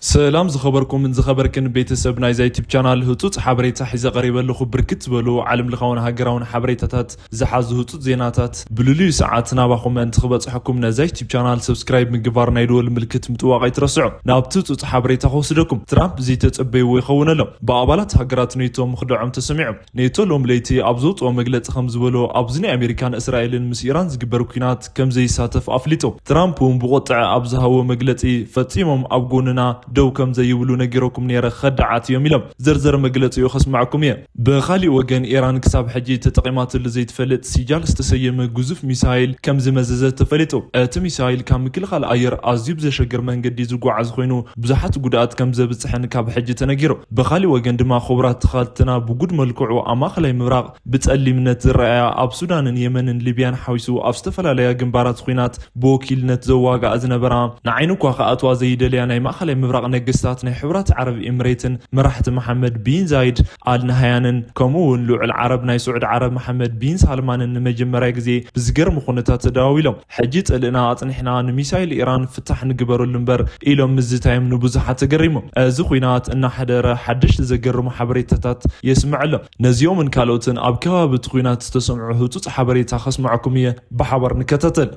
ሰላም ዝኸበርኩምን ዝኸበርክን ቤተሰብ ናይዛ ዩቲብ ቻናል፣ ህጹጽ ሓበሬታ ሒዘ ቀሪበ ኣለኹ። ብርክት ዝበሉ ዓለም ለኻውን ሃገራውን ሓበሬታታት ዝሓዙ ህጹጽ ዜናታት ብልልዩ ሰዓት ናባኹም ምእንቲ ክበጽሐኩም ነዛ ዩቲብ ቻናል ሰብስክራይብ ምግባር ናይ ደወል ምልክት ምጥዋቕ ኣይትረስዑ። ናብቲ ህጹጽ ሓበሬታ ክወስደኩም። ትራምፕ ዘይተጸበይዎ ይኸውን ኣሎ። ብኣባላት ሃገራት ኔቶ ምኽድዖም ተሰሚዑ። ኔቶ ሎም ለይቲ ኣብ ዘውፅኦ መግለፂ ከም ዝበሎ ኣብዚ ናይ ኣሜሪካን እስራኤልን ምስ ኢራን ዝግበር ኲናት ከም ዘይሳተፍ ኣፍሊጡ። ትራምፕ እውን ብቁጥዐ ኣብ ዝሃቦ መግለፂ ፈፂሞም ኣብ ጎንና ደው ከም ዘይብሉ ነጊረኩም ነይረ፣ ከዳዓት እዮም ኢሎም። ዝርዝር መግለፂኡ ከስማዕኩም እየ። ብካሊእ ወገን ኢራን ክሳብ ሕጂ ተጠቂማትሉ ዘይትፈልጥ ሲጃል ዝተሰየመ ግዙፍ ሚሳይል ከም ዝመዘዘት ተፈሊጡ። እቲ ሚሳይል ካብ ምክልኻል ኣየር ኣዝዩ ብዘሸግር መንገዲ ዝጓዓዝ ኮይኑ ብዙሓት ጉድኣት ከም ዘብፅሐን ካብ ሕጂ ተነጊሩ። ብኻሊእ ወገን ድማ ክቡራት ተኻልትና ብጉድ መልክዑ ኣብ ማእኸላይ ምብራቕ ብፀሊምነት ዝረኣያ ኣብ ሱዳንን የመንን ሊብያን ሓዊሱ ኣብ ዝተፈላለያ ግንባራት ኹናት ብወኪልነት ዘዋግኣ ዝነበራ ንዓይኑ እኳ ክኣትዋ ዘይደልያ ናይ ማእኸላይ ምብራቕ ነገስታት ናይ ሕቡራት ዓረብ ኤምሬትን መራሕቲ መሓመድ ቢን ዛይድ ኣል ናህያንን ከምኡ እውን ልዑል ዓረብ ናይ ስዑድ ዓረብ መሓመድ ቢን ሳልማንን ንመጀመርያ ግዜ ብዝገርም ኩነታት ተደዋዊሎም። ሕጂ ጽልእና ኣጽኒሕና ንሚሳይል ኢራን ፍታሕ ንግበረሉ እምበር ኢሎም ምዝታዮም ንብዙሓት ተገሪሙ። እዚ ኹናት እናሓደረ ሓደሽቲ ዘገርሙ ሓበሬታታት የስምዕ ኣሎ። ነዚኦምን ካልኦትን ኣብ ከባቢ እቲ ኹናት ዝተሰምዑ ህጹጽ ሓበሬታ ከስምዐኩም እየ። ብሓባር ንከታተል።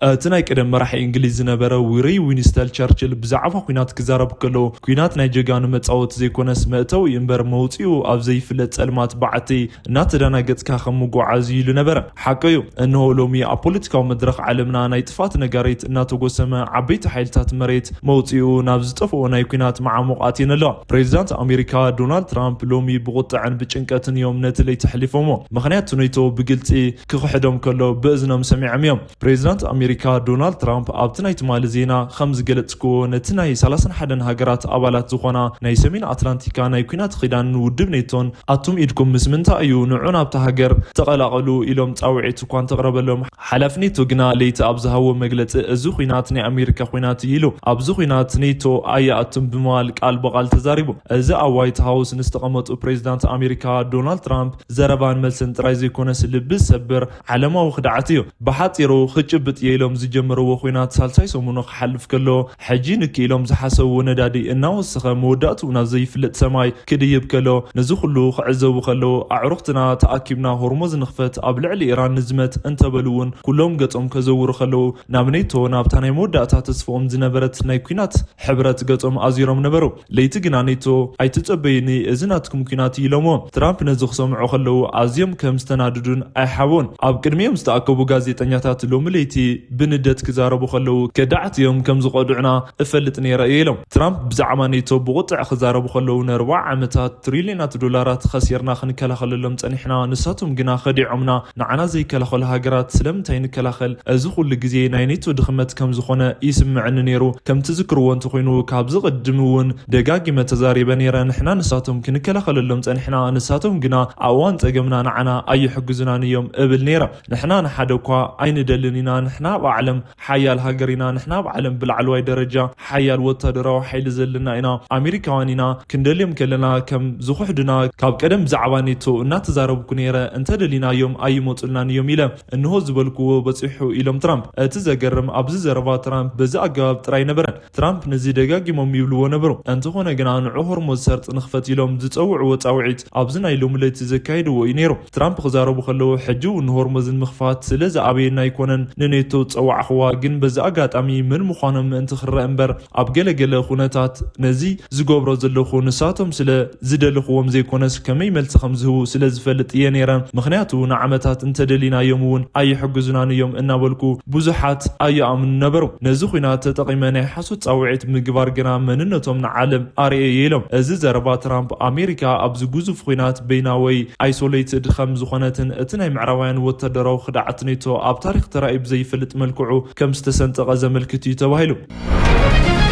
እቲ ናይ ቀደም መራሒ እንግሊዝ ዝነበረ ሪ ዊንስተን ቸርችል ብዛዕባ ኲናት ክዛረብ ከሎ፣ ኲናት ናይ ጀጋኑ መጻወቲ ዘይኮነስ መእተዊ እምበር መውጽኡ ኣብ ዘይፍለጥ ጸልማት በዓቲ እናተደናገጽካ ከም ምጉዓዝ እዩ ኢሉ ነበረ። ሓቂ እዩ። እንሆ ሎሚ ኣብ ፖለቲካዊ መድረኽ ዓለምና ናይ ጥፍኣት ነጋሪት እናተጎሰመ፣ ዓበይቲ ሓይልታት መሬት መውጽኡ ናብ ዝጠፍኦ ናይ ኲናት መዓሙቕ ኣትየን ኣለዋ። ፕሬዚዳንት ኣሜሪካ ዶናልድ ትራምፕ ሎሚ ብቁጥዐን ብጭንቀትን እዮም ነቲ ለይቲ ኣሕሊፎሞ። ምኽንያቱ ኔቶ ብግልጺ ክኽሕዶም ከሎ ብእዝኖም ሰሚዖም እዮም። ፕሬዚዳንት ኣሜሪካ ዶናልድ ትራምፕ ኣብቲ ናይ ትማሊ ዜና ከም ዝገለጽክዎ፣ ነቲ ናይ ሰላሳን ሓደን ሃገራት ኣባላት ዝኾና ናይ ሰሜን ኣትላንቲካ ናይ ኲናት ኪዳን ውድብ ኔቶን ኣቱም ኢድኩም ምስ ምንታይ እዩ ንዑ ናብታ ሃገር ተቐላቐሉ ኢሎም ጻውዒት እኳ እንተቕረበሎም፣ ሓላፊ ኔቶ ግና ለይቲ ኣብ ዝሃቦ መግለጺ፣ እዚ ኲናት ናይ ኣሜሪካ ኲናት እዩ ኢሉ። ኣብዚ ኲናት ኔቶ ኣይኣቱን ብምባል ቃል ብቓል ተዛሪቡ። እዚ ኣብ ዋይት ሃውስ ንዝተቐመጡ ፕሬዚዳንት ኣሜሪካ ዶናልድ ትራምፕ ዘረባን መልስን ጥራይ ዘይኮነስ ልቢ ዝሰብር ዓለማዊ ክድዓት እዩ። ብሓጺሩ ክጭብጥ እየ ኢሎም ዝጀመርዎ ኲናት ሳልሳይ ሰሙኑ ክሓልፍ ከሎ፣ ሕጂ ንኪ ኢሎም ዝሓሰብዎ ነዳዲ እናወሰኸ መወዳእትኡ ናብ ዘይፍለጥ ሰማይ ክድይብ ከሎ፣ ነዚ ኩሉ ክዕዘቡ ከለዉ ኣዕሩኽትና ተኣኪብና ሆርሙዝ ንኽፈት፣ ኣብ ልዕሊ ኢራን ንዝመት እንተበሉ እውን ኩሎም ገጾም ከዘውሩ ከለዉ ናብ ኔቶ ናብታ ናይ መወዳእታ ተስፍኦም ዝነበረት ናይ ኲናት ሕብረት ገጾም ኣዚሮም ነበሩ። ለይቲ ግና ኔቶ ኣይትጸበዩኒ፣ እዚ ናትኩም ኲናት እዩ ኢሎምዎ። ትራምፕ ነዚ ክሰምዑ ከለዉ ኣዝዮም ከም ዝተናድዱን ኣይሓብኡን። ኣብ ቅድሚኦም ዝተኣከቡ ጋዜጠኛታት ሎሚ ለይቲ ብንደት ክዛረቡ ከለዉ ከዳዕት እዮም ከም ዝቐድዑና እፈልጥ ነይረ እየ ኢሎም። ትራምፕ ብዛዕባ ኔቶ ብቑጥዕ ክዛረቡ ከለዉ ንኣርብዓ ዓመታት ትሪልዮናት ዶላራት ኸሲርና ክንከላኸለሎም ጸኒሕና፣ ንሳቶም ግና ኸዲዖምና፣ ንዓና ዘይከላኸሉ ሃገራት ስለምንታይ ንከላኸል? እዚ ኩሉ ግዜ ናይ ኔቶ ድኽመት ከም ዝኾነ ይስምዐኒ ነይሩ። ከም ትዝክርዎ እንተኾይኑ፣ ካብዚ ቅድም እውን ደጋጊመ ተዛሪበ ነይረ። ንሕና ንሳቶም ክንከላኸለሎም ጸኒሕና፣ ንሳቶም ግና ኣብ እዋን ጸገምና ንዓና ኣይሕግዙናን እዮም እብል ነይረ። ንሕና ንሓደ እኳ ኣይንደልን ኢና። ንሕና ኣብ ዓለም ሓያል ሃገር ኢና። ንሕና ኣብ ዓለም ብላዕለዋይ ደረጃ ሓያል ወታደራዊ ሓይሊ ዘለና ኢና። ኣሜሪካውያን ኢና። ክንደልዮም ከለና ከም ዝኹሕዱና ካብ ቀደም ብዛዕባ ኔቶ እናተዛረብኩ ነይረ። እንተደሊናዮም ኣይመጹልናን እዮም ኢለ። እንሆ ዝበልክዎ በጺሑ ኢሎም ትራምፕ። እቲ ዘገርም ኣብዚ ዘረባ ትራምፕ በዚ ኣገባብ ጥራይ ነበረን። ትራምፕ ነዚ ደጋጊሞም ይብልዎ ነበሩ። እንተኾነ ግና ንዑ ሆርሙዝ ሰርጥ ንኽፈት ኢሎም ዝጸውዕዎ ጻውዒት ኣብዚ ናይ ሎሚ ለይቲ ዘካየድዎ እዩ ነይሩ። ትራምፕ ክዛረቡ ከለዉ ሕጂ እውን ንሆርሙዝ ንምኽፋት ስለ ዝኣበየና ኣይኮነን ንኔቶ ዝጸዋዕኽዋ፣ ግን በዚ ኣጋጣሚ መን ምዃኖም ምእንቲ ክረአ እምበር ኣብ ገለገለ ኩነታት ነዚ ዝገብሮ ዘለኹ ንሳቶም ስለ ዝደለኽዎም ዘይኮነስ ከመይ መልሲ ከም ዝህቡ ስለ ዝፈልጥ እየ ነይረ። ምኽንያቱ ንዓመታት እንተደሊናዮም እውን ኣይሕግዙናን እዮም እናበልኩ ብዙሓት ኣይኣምኑ ነበሩ። ነዚ ኹናት ተጠቒመ ናይ ሓሶት ጻውዒት ምግባር ግና መንነቶም ንዓለም ኣርኤ እየ ኢሎም። እዚ ዘረባ ትራምፕ ኣሜሪካ ኣብዚ ግዙፍ ኹናት በይና ወይ ኣይሶሌትድ ከም ዝኾነትን እቲ ናይ ምዕራባውያን ወታደራዊ ክድዓት ኔቶ ኣብ ታሪኽ ተራእዩ ብዘይፈልጥ መልክዑ ከም ዝተሰንጠቐ ዘመልክት እዩ ተባሂሉ።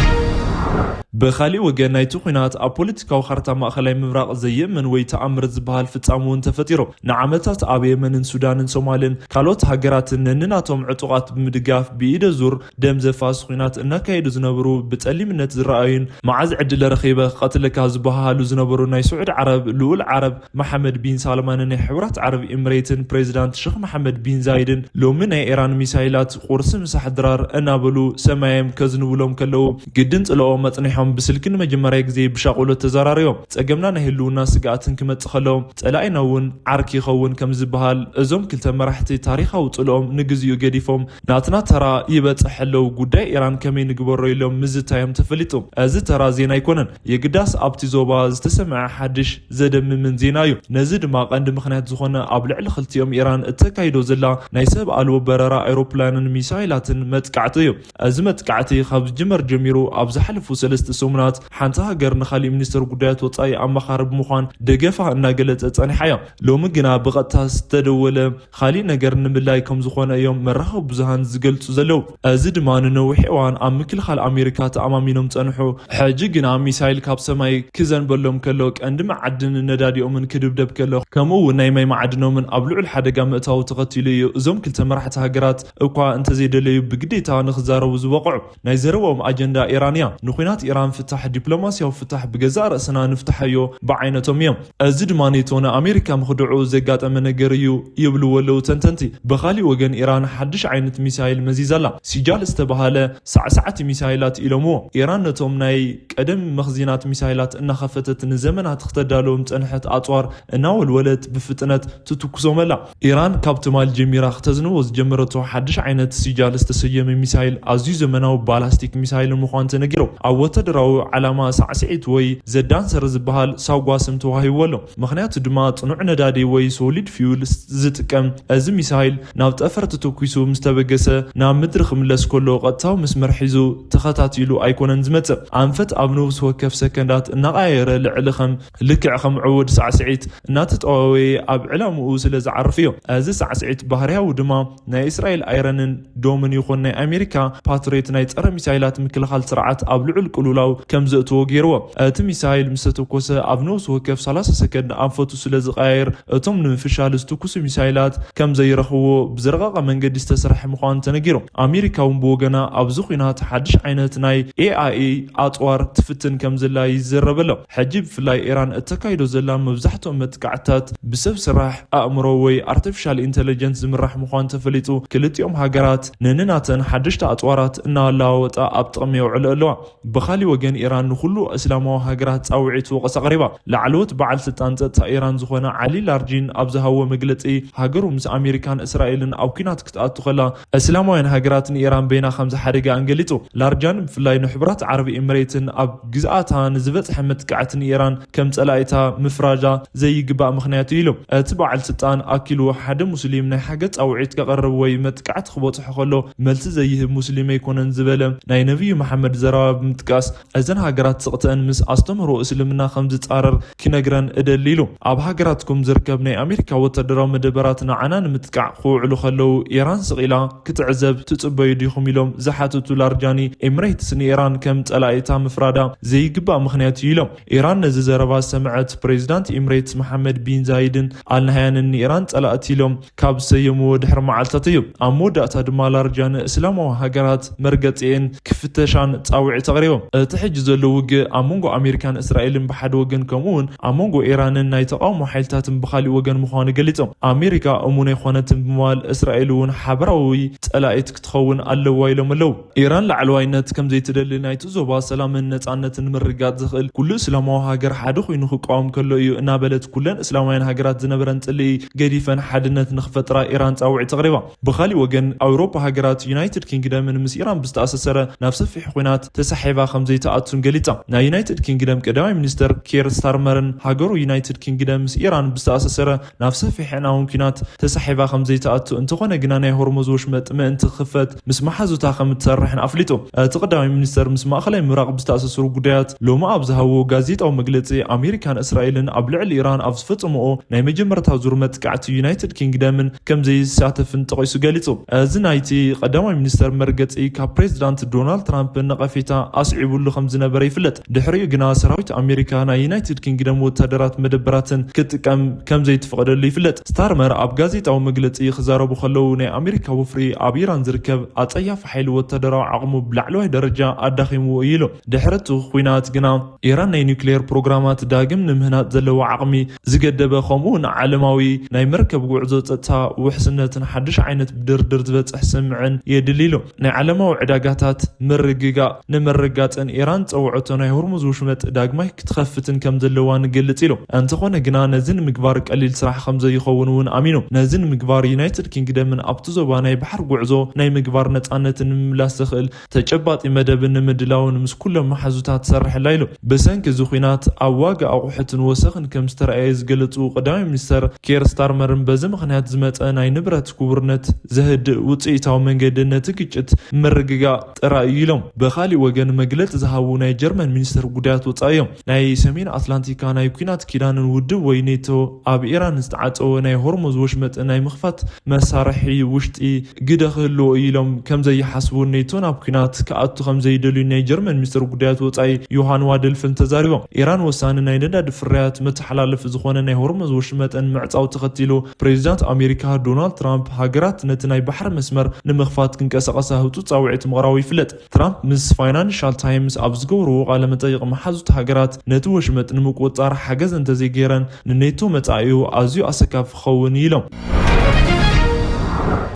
ብኻሊእ ወገን ናይቲ ኲናት ኣብ ፖለቲካዊ ካርታ ማእኸላይ ምብራቕ ዘየእምን ወይ ተኣምር ዝበሃል ፍጻመ እውን ተፈጢሩ። ንዓመታት ኣብ የመንን ሱዳንን ሶማልን ካልኦት ሃገራትን ነንናቶም ዕጡቓት ብምድጋፍ ብኢደ ዙር ደም ዘፋስ ኲናት እናካየዱ ዝነበሩ ብጸሊምነት ዝረኣዩን መዓዝ ዕድል ረኺበ ክቐትለካ ዝበሃሃሉ ዝነበሩ ናይ ስዑድ ዓረብ ልኡል ዓረብ መሓመድ ቢን ሳልማንን ናይ ሕቡራት ዓረብ ኤምሬትን ፕሬዚዳንት ሸኽ መሓመድ ቢን ዛይድን ሎሚ ናይ ኢራን ሚሳይላት ቁርሲ ምሳሕ ድራር እናበሉ ሰማዮም ከዝንቡሎም ከለዉ ግድን ጽልኦም መጽኒሖም ብስልኪ ንመጀመርያ ግዜ ብሻቕሎት ተዘራሪቦም። ጸገምና ናይ ህልውና ስግኣትን ክመጽእ ከሎ ጸላኢና እውን ዓርኪ ይኸውን ከም ዝበሃል እዞም ክልተ መራሕቲ ታሪኻዊ ጽልኦም ንግዚኡ ገዲፎም ናትና ተራ ይበጽሕ ኣለዉ ጉዳይ ኢራን ከመይ ንግበሮ ኢሎም ምዝታዮም ተፈሊጡ። እዚ ተራ ዜና ኣይኮነን። የግዳስ ኣብቲ ዞባ ዝተሰምዐ ሓድሽ ዘደምምን ዜና እዩ። ነዚ ድማ ቀንዲ ምኽንያት ዝኾነ ኣብ ልዕሊ ክልቲኦም ኢራን እተካይዶ ዘላ ናይ ሰብ ኣልቦ በረራ ኣውሮፕላንን ሚሳይላትን መጥቃዕቲ እዩ። እዚ መጥቃዕቲ ካብ ዝጅመር ጀሚሩ ኣብ ዝሓለፉ ሰለስተ ሰሙናት ሓንቲ ሃገር ንኻሊእ ሚኒስትር ጉዳያት ወጻኢ ኣማኻሪ ብምዃን ደገፋ እናገለጸ ጸኒሓ እያ። ሎሚ ግና ብቐጥታ ዝተደወለ ካሊእ ነገር ንምላይ ከም ዝኾነ እዮም መራኸቢ ብዙሃን ዝገልጹ ዘለዉ። እዚ ድማ ንነዊሕ እዋን ኣብ ምክልኻል ኣሜሪካ ተኣማሚኖም ጸንሑ። ሕጂ ግና ሚሳይል ካብ ሰማይ ክዘንበሎም ከሎ ቀንዲ መዓድን ነዳዲኦምን ክድብደብ ከሎ ከምኡ እውን ናይ ማይ መዓድኖምን ኣብ ልዑል ሓደጋ ምእታው ተኸቲሉ እዩ እዞም ክልተ መራሕቲ ሃገራት እኳ እንተዘይደለዩ ብግዴታ ንክዛረቡ ዝበቕዑ። ናይ ዘረባኦም ኣጀንዳ ኢራን እያ። ንኹናት ኢራን ፍታሕ ዲፕሎማስያዊ ፍታሕ ብገዛእ ርእስና ንፍታሐዮ ብዓይነቶም እዮም። እዚ ድማ ኔቶ ንኣሜሪካ ምኽድዑ ዘጋጠመ ነገር እዩ ይብልዎ ኣለዉ ተንተንቲ። ብኻሊእ ወገን ኢራን ሓድሽ ዓይነት ሚሳይል መዚዛ ኣላ። ሲጃል ዝተባሃለ ሳዕሳዕቲ ሚሳይላት ኢሎምዎ። ኢራን ነቶም ናይ ቀደም መኽዚናት ሚሳይላት እናኸፈተት ንዘመናት ክተዳለዎም ጸንሐት ኣጽዋር እናወልወለት ብፍጥነት ትትኩሶም ኣላ። ኢራን ካብ ትማል ጀሚራ ክተዝንቦ ዝጀመረቶ ሓድሽ ዓይነት ሲጃል ዝተሰየመ ሚሳይል ኣዝዩ ዘመናዊ ባላስቲክ ሚሳይል ምዃኑ ተነጊሩ። ኣብ ወታደራዊ ዓላማ ሳዕስዒት ወይ ዘዳንሰር ዝበሃል ሳጓ ስም ተዋሂብዎ ኣሎ። ምኽንያቱ ድማ ጽኑዕ ነዳዲ ወይ ሶሊድ ፊውል ዝጥቀም እዚ ሚሳይል ናብ ጠፈር ተተኩሱ ምስ ተበገሰ ናብ ምድሪ ክምለስ ከሎ ቀጥታዊ መስመር ሒዙ ተኸታቲሉ ኣይኮነን ዝመጽእ። ኣንፈት ኣብ ነፍሲ ወከፍ ሰከንዳት እናቐያየረ ልዕሊ ከም ልክዕ ከም ዕዉድ ሳዕስዒት እናተጠዋወየ ኣብ ዕላምኡ ስለ ዝዓርፍ እዩ። እዚ ሳዕስዒት ባህርያዊ ድማ ናይ እስራኤል ኣይረንን ዶምን ይኹን ናይ ኣሜሪካ ፓትሪዮት ናይ ጸረ ሚሳይላት ምክልኻል ስርዓት ኣብ ልዑል ቅልውላው ከም ዘእትዎ ገይርዎ። እቲ ሚሳይል ምስ ተተኮሰ ኣብ ነፍሲ ወከፍ ሰላሳ ሰከንድ ኣንፈቱ ስለ ዝቐያየር እቶም ንምፍሻል ዝትኩሱ ሚሳይላት ከም ዘይረኽብዎ ብዝረቐቐ መንገዲ ዝተሰርሐ ምዃኑ ተነጊሩ። ኣሜሪካ እውን ብወገና ኣብዚ ኲናት ሓድሽ ዓይነት ናይ ኤኣይ ኣጽዋር ትፍትን ከም ዘላ ይዝረብ ኣሎ። ሕጂ ብፍላይ ኢራን እተካይዶ ዘላ መብዛሕትኦም መጥቃዕትታት ብሰብ ስራሕ ኣእምሮ ወይ ኣርቲፊሻል ኢንተለጀንስ ዝምራሕ ምዃኑ ተፈሊጡ፣ ክልቲኦም ሃገራት ነንናተን ሓደሽቲ ኣጽዋራት እናለዋወጣ ኣብ ጥቕሚ የውዕሉ ኣለዋ። ብኻሊእ ወገን ኢራን ንኹሉ እስላማዊ ሃገራት ጻውዒት ወቐሳ ኣቕሪባ። ላዕለዎት በዓል ስልጣን ጸጥታ ኢራን ዝኾነ ዓሊ ላርጂን ኣብ ዝሃቦ መግለጺ፣ ሃገሩ ምስ ኣሜሪካን እስራኤልን ኣብ ኲናት ክትኣቱ ከላ፣ እስላማውያን ሃገራት ንኢራን በይና ከም ዝሓደጋኣን ገሊጹ። ላርጃን ብፍላይ ንሕቡራት ዓረብ ኤምሬትን ኣብ ግዝኣታ ንዝበጽሐ መጥቃዕቲ ንኢራን ከም ጸላኢታ ምፍራጃ ዘይግባእ ምኽንያት እዩ ኢሉ። እቲ በዓል ስልጣን ኣኪሉ፣ ሓደ ሙስሊም ናይ ሓገዝ ጻውዒት ከቕርብ ወይ መጥቃዕቲ ክበጽሖ ከሎ መልሲ ዘይህብ ሙስሊም ኣይኮነን ዝበለ ናይ ነቢዩ መሓመድ ዘረባ ብምጥቃስ፣ እዘን ሃገራት ስቕተአን ምስ ኣስተምህሮ እስልምና ከም ዝጻረር ክነግረን እደሊ ኢሉ። ኣብ ሃገራትኩም ዝርከብ ናይ ኣሜሪካ ወታደራዊ መደበራት ንዓና ንምጥቃዕ ክውዕሉ ከለዉ ኢራን ስቕ ኢላ ክትዕዘብ ትጽበዩ ዲኹም ኢሎም ዝሓተቱ ላርጃኒ፣ ኤምሬትስ ንኢራን ከም ጸላኢታ ምፍራዳ ዘይግባእ ምኽንያት እዩ ኢሎም። ኢራን ነዚ ዘረባ ዝሰምዐት ፕሬዚዳንት ኤምሬትስ መሓመድ ቢን ዛይድን ኣልናህያንን ንኢራን ጸላእቲ ኢሎም ካብ ዝሰየምዎ ድሕሪ መዓልታት እዩ። ኣብ መወዳእታ ድማ ላርጃን እስላማዊ ሃገራት መርገጺኤን ክፍተሻን ጻውዒት ኣቕሪቦም። እቲ ሕጂ ዘሎ ውግእ ኣብ መንጎ ኣሜሪካን እስራኤልን ብሓደ ወገን ከምኡ እውን ኣብ መንጎ ኢራንን ናይ ተቓውሞ ሓይልታትን ብኻሊእ ወገን ምዃኑ ገሊጾም። ኣሜሪካ እሙን ኣይኮነትን ብምባል እስራኤል እውን ሓበራዊ ጸላኢት ክትኸውን ኣለዋ ኢሎም ኣለዉ። ኢራን ላዕለዋይነት ከም ዘይትደሊ ናይቲ ዞባ ሰላምን ነጻነትን ምርግጋጽ ዝኽእል ኩሉ እስላማዊ ሃገር ሓደ ኮይኑ ክቃወም ከሎ እዩ እናበለት ኩለን እስላማውያን ሃገራት ዝነበረን ጽልኢ ገዲፈን ሓድነት ንኽፈጥራ ኢራን ጻውዒት ኣቕሪባ። ብኻሊእ ወገን ኣውሮፓ ሃገራት ዩናይትድ ኪንግደምን ምስ ኢራን ብዝተኣሳሰረ ናብ ሰፊሕ ኲናት ተሳሒባ ከም ዘይትኣቱን ገሊጻ። ናይ ዩናይትድ ኪንግደም ቀዳማይ ሚኒስተር ኬር ስታርመርን ሃገሩ ዩናይትድ ኪንግደም ምስ ኢራን ብዝተኣሳሰረ ናብ ሰፊሕ ዕናውን ኲናት ተሳሒባ ከም ዘይትኣቱ እንተኾነ ግና ናይ ሆርሙዝ ወሽመጥ ምእንቲ ክኽፈት ምስ መሓዙታ ከም እትሰርሕን ኣፍሊጡ። እቲ ቀዳማይ ሚኒስተር ምስ ማእኸላይ ምብራቕ ብዝተኣሳሰሩ ጉዳያት ሎሚ ኣብ ዝሃብዎ ጋዜጣዊ መግለጺ ኣሜሪካን እስራኤልን ኣብ ልዕሊ ኢራን ኣብ ዝፈጸምኦ ናይ መጀመርታ ዙር መጥቃዕቲ ዩናይትድ ኪንግደምን ከም ዘይሳተፍን ጠቒሱ ገሊጹ። እዚ ናይቲ ቀዳማይ ሚኒስተር መርገጺ ካብ ፕሬዚዳንት ዶናልድ ትራምፕ ነቐፌታ ኣስዒቡሉ ከም ዝነበረ ይፍለጥ። ድሕሪኡ ግና ሰራዊት ኣሜሪካ ናይ ዩናይትድ ኪንግደም ወታደራት መደበራትን ክጥቀም ከም ዘይትፈቕደሉ ይፍለጥ። ስታርመር ኣብ ጋዜጣዊ መግለጺ ክዛረቡ ከለዉ፣ ናይ ኣሜሪካ ወፍሪ ኣብ ኢራን ዝርከብ ኣጸያፊ ሓይሊ ወታደራዊ ዓቕሙ ብላዕለዋይ ደረጃ ኣዳኺምዎ እዩ ኢሉ። ድሕሪ እቲ ኲናት ግና ኢራን ናይ ኒውክሌር ፕሮግራማት ዳግም ንምህናጽ ዘለዋ ዓቕሚ ዝገደበ፣ ከምኡ እውን ዓለማዊ ናይ መርከብ ጉዕዞ ጸጥታ ውሕስነትን ሓድሽ ዓይነት ብድርድር ዝበጽሕ ስምዕን የድሊ ኢሉ። ናይ ዓለማዊ ዕዳጋታት ምርግጋእ ንምርግጋጽን ኢራን ጸውዐቶ ናይ ሆርሙዝ ውሽመጥ ዳግማይ ክትኸፍትን ከም ዘለዋ ንገልጽ ኢሉ። እንተኾነ ግና ነዚ ንምግባር ቀሊል ስራሕ ከም ዘይኸውን እውን ኣሚኑ። ነዚ ንምግባር ዩናይትድ ኪንግደምን ኣብቲ ዞባ ናይ ባሕር ጉዕዞ ናይ ምግባር ነጻነትን ንምምላስ ዘኽእል ተጨባጢ መደብን ንምድላውን ምስ ኩሎም መሓዙታት ትሰርሕ ኣላ ኢሉ። ብሰንኪ እዚ ኲናት ኣብ ዋጋ ኣቑሑትን ወሰኽን ከም ዝተረኣየ ዝገለጹ ቀዳማይ ሚኒስተር ኬር ስታርመርን በዚ ምኽንያት ዝመጸ ናይ ንብረት ክቡርነት ዘህድእ ውጽኢታዊ መንገዲ ነቲ ግጭት ምርግጋእ ጥራይ እዩ ኢሎም። ብኻሊእ ወገን መግለጺ ዝሃቡ ናይ ጀርመን ሚኒስተር ጉዳያት ወጻኢ እዮም። ናይ ሰሜን ኣትላንቲካ ናይ ኲናት ኪዳንን ውድብ ወይ ኔቶ ኣብ ኢራን ዝተዓጸወ ናይ ሆርሙዝ ወሽመጥ ናይ ምኽፋት መሳርሒ ውሽጢ ግደ ክህልዎ እዩ ኢሎም ከም ዘይሓስቡን ኔቶ ናብ ኲናት ክኣቱ ከም ዘይደልዩ ናይ ጀርመን ሚኒስተር ጉዳያት ወጻኢ ዮሃን ዋደልፍን ተዛሪቦም። ኢራን ወሳኒ ናይ ነዳዲ ፍርያት መተሓላለፊ ዝኾነ ናይ ሆርሙዝ ወሽመጥን ምዕጻው ተኸቲሉ ፕሬዚዳንት ኣሜሪካ ዶናልድ ትራምፕ ሃገራት ነቲ ናይ ባሕሪ መስመር ንምኽፋት ክንቀሳቐሳ ህጹጽ ጻውዒት ምቕራቡ ይፍለጥ። ትራምፕ ምስ ፋይናንሻል ታይምስ ኣብ ዝገብርዎ ቃለ መጠይቕ መሓዙት ሃገራት ነቲ ወሽመጥ ንምቁጽጻር ሓገዝ እንተዘይገይረን ንኔቶ መጻኢኡ ኣዝዩ ኣሰካፊ ክኸውን እዩ ኢሎም።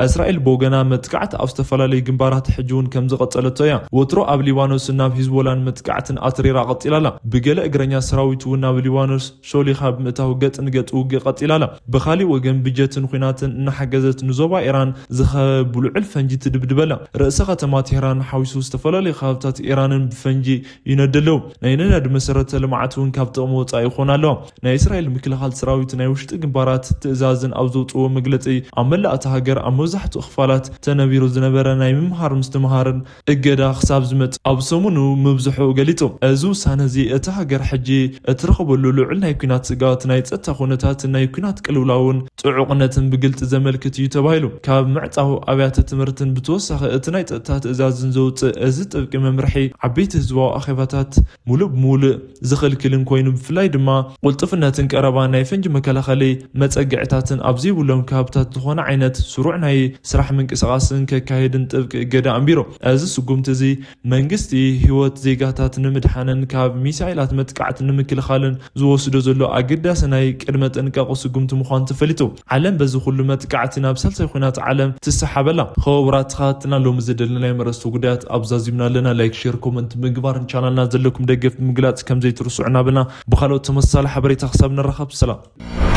እስራኤል ብወገና መጥቃዕቲ ኣብ ዝተፈላለዩ ግንባራት ሕጂ እውን ከም ዝቐጸለቶ እያ። ወትሮ ኣብ ሊባኖስን ናብ ሂዝቦላን መጥቃዕትን ኣትሪራ ቀጺላ ኣላ። ብገለ እግረኛ ሰራዊት እውን ናብ ሊባኖስ ሾሊኻ ብምእታው ገጽ ንገጽ ውግእ ቀጺላ ኣላ። ብኻሊእ ወገን ብጀትን ኲናትን እናሓገዘት ንዞባ ኢራን ዝኸበብ ብልዑል ፈንጂ ትድብድብ ኣላ። ርእሰ ከተማ ቴህራን ሓዊሱ ዝተፈላለዩ ከባብታት ኢራንን ብፈንጂ ይነድ ኣለዉ። ናይ ነዳዲ መሰረተ ልምዓት እውን ካብ ጥቕሚ ወጻኢ ይኾን ኣለዋ። ናይ እስራኤል ምክልኻል ሰራዊት ናይ ውሽጢ ግንባራት ትእዛዝን ኣብ ዘውፅዎ መግለፂ ኣብ መላእ እታ ሃገር ኣብ መብዛሕትኡ ክፋላት ተነቢሩ ዝነበረ ናይ ምምሃር ምስትምሃርን እገዳ ክሳብ ዝመጽእ ኣብ ሰሙኑ ምብዝሑ ገሊጹ። እዚ ውሳነ እዚ እታ ሃገር ሕጂ እትረኽበሉ ልዑል ናይ ኲናት ስግኣት፣ ናይ ጸጥታ ኩነታትን ናይ ኲናት ቅልውላውን ጽዑቕነትን ብግልጺ ዘመልክት እዩ ተባሂሉ። ካብ ምዕጻው ኣብያተ ትምህርትን ብተወሳኺ እቲ ናይ ጸጥታ ትእዛዝን ዘውጽእ እዚ ጥብቂ መምርሒ ዓበይቲ ህዝባዊ ኣኼባታት ሙሉእ ብሙሉእ ዝኽልክልን ኮይኑ፣ ብፍላይ ድማ ቅልጡፍነትን ቀረባ ናይ ፈንጂ መከላኸሊ መጸግዕታትን ኣብ ዘይብሎም ከባብታት ዝኾነ ዓይነት ስሩዕ ናይ ስራሕ ምንቅስቓስን ከካየድን ጥብቂ እገዳ ኣንቢሩ። እዚ ስጉምቲ እዚ መንግስቲ ህይወት ዜጋታት ንምድሓንን ካብ ሚሳይላት መጥቃዕቲ ንምክልኻልን ዝወስዶ ዘሎ ኣገዳሲ ናይ ቅድመ ጥንቃቄ ስጉምቲ ምዃኑ ተፈሊጡ። ዓለም በዚ ኩሉ መጥቃዕቲ ናብ ሳልሳይ ኲናት ዓለም ትሰሓብ ኣላ። ኸቡራት ተኸታተልና ሎሚ ዝደለናዮም ኣርእስተ ጉዳያት ኣብዛዚምና ኣለና። ላይክ፣ ሼር፣ ኮመንት ምግባርን ቻናልና ዘለኩም ደገፍ ብምግላጽ ከም ዘይትርስዑ እናበልና ብኻልኦት ተመሳሳሊ ሓበሬታ ክሳብ ንራኸብ ሰላም።